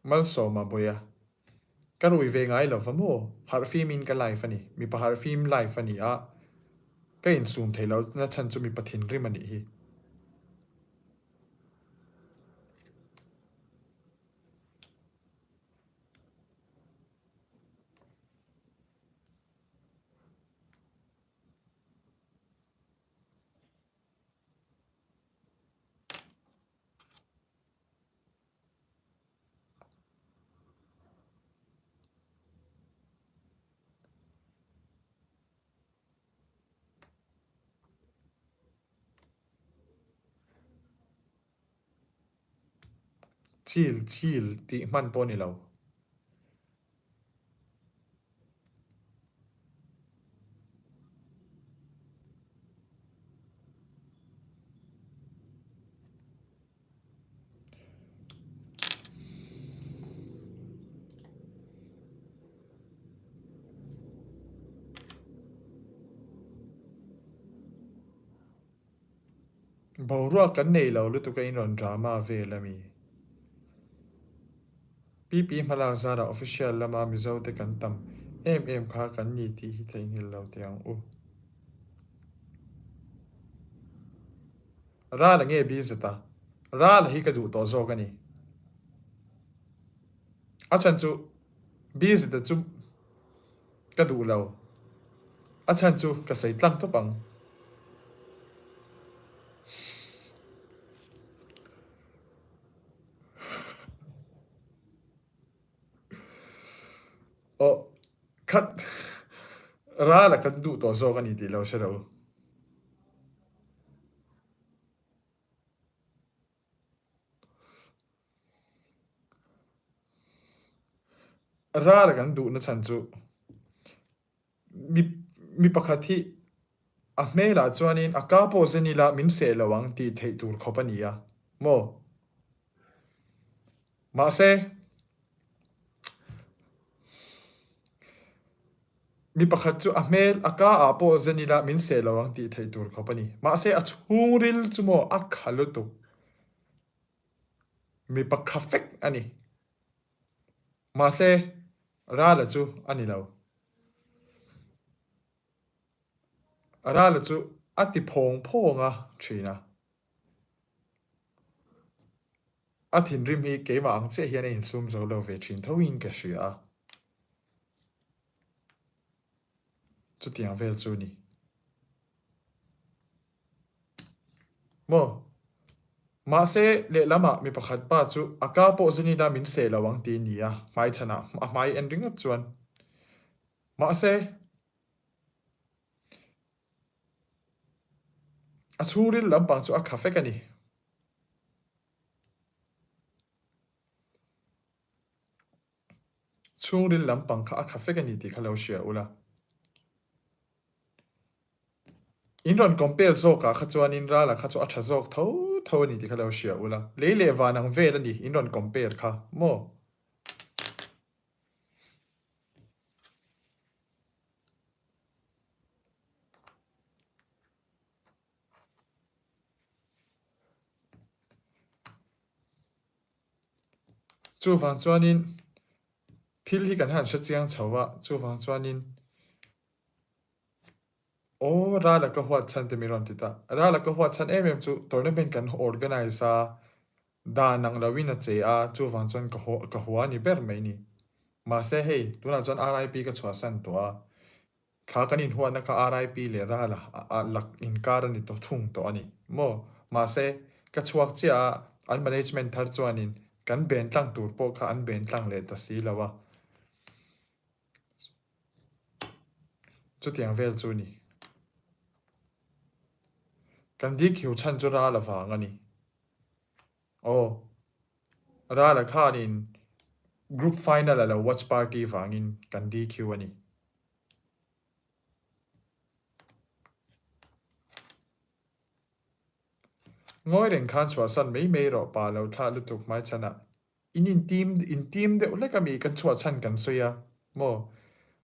Malsawma Bawia, Ka rui ve ngai lo va maw? Harhfim in ka live a ni. Mipa harhfim live a ni a, ka insum thei lo na chhan chu mipa thinrim a nih hi. Chil chil tih hman pawh a ni lo. Boruak kan nei lo lutuk a inrawn drama vel a mi. PP hmalak zarah official lama Mizo te kan tam em em kha kan ni tih hi theihnghilh lo teh ang u. Rala nge BZ a? Rala hi ka duh tawh zawk a ni. A chhan chu BZ a chu ka duh lo. A chhan chu ka sawi tlang tawp ang. Aw khat Rala kan duh tawh zawk a ni tih lo hre lo. Ral kan duhna chhan chu mi mi pakhat hi a hmelah chuanin a ka pawh zen ila min seh lo ang tih theih tur khawp a ni a maw? Mahse. Mi pakhat chu a hmel a ka ah pawh zen ila min seh lo ang tih theih tur khawp a ni. Mahse a chhungril chu maw a kha lutuk. Mi pakha fek a ni. Mahse Rala chu a ni lo. Rala chu a ti phawng phawng a thin a. A thinrim hi keimah ang chiah hian a insum zo lo ve thin tho in ka hria a. Chutiang vel chu ni. Maw? Mahse, lehlamah mi pakhat pa chu a ka pawh zinina min seh lo ang ti ni a, hmaichhanah a hmai en ringawt chuan. Mahse. A chhungril lampang chu a kha fek a ni. Chhungril lampang kha a kha fek a ni tih kha lo hria ula. In rawn compare zawkah kha chuanin Rala kha chu a tha zawk tho tho a ni tih kha lo hria ula. Lei leh van ang vel a ni in rawn compare kha maw? Chuvang chuanin thil hi kan han hre chiang chho a, chuvang chuanin aw Rala ka huat chhan te min rawn ti ta. Rala ka huat chhan em em chu tournament kan organise a, dan ang loin a che a, chuvang chuan ka haw ka hua a ni ber mai ni. Mahse hei tunah chuan RIP ka chhuahsan tawh a, Kha kan inhuatna kha RIP leh Rala lak inkar a ni tawh thung tawh a ni maw? Mahse, ka chhuak chiah a, an management thar chuanin kan ben tlang tur pawh kha an ben tlang leh ta si lo a. Chutiang vel chu ni. Kan DQ chhan chu Rala vang a ni. Aw, Rala khanin group final a lo watch party vangin kan DQ a ni. Ngawi reng khan chhuahsan mai mai rawh pa lo thlah lutuk hmaichhanah in in team in team deuh hlek ami kan chhuahchhan kan sawi a maw?